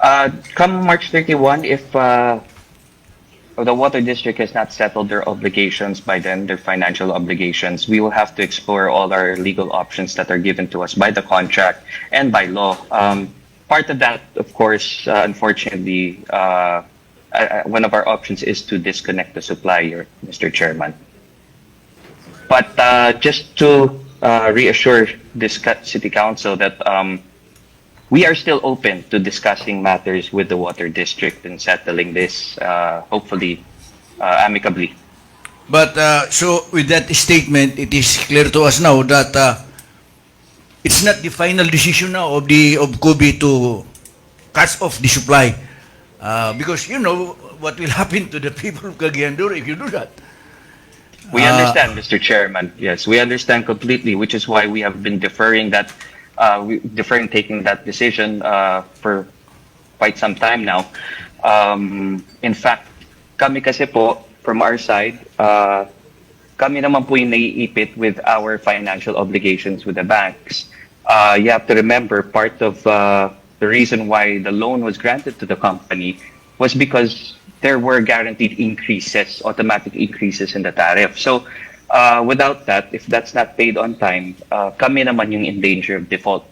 Come March 31, if the water district has not settled their obligations by then, their financial obligations, we will have to explore all our legal options that are given to us by the contract and by law. Part of that, of course, unfortunately, one of our options is to disconnect the supplier, Mr. Chairman. But just to reassure this City Council that we are still open to discussing matters with the water district and settling this, hopefully, amicably. But so with that statement, it is clear to us now that it's not the final decision now of COBI to cut off the supply, because you know what will happen to the people of Cagayan de Oro if you do that. We understand, Mr. Chairman. Yes, we understand completely, which is why we have been deferring that, taking that decision for quite some time now. In fact, kami kasi po, from our side, kami naman po yung naiipit with our financial obligations with the banks. You have to remember, part of the reason why the loan was granted to the company was because there were guaranteed increases, automatic increases in the tariff. So without that, if that's not paid on time, kami naman yung in danger of default.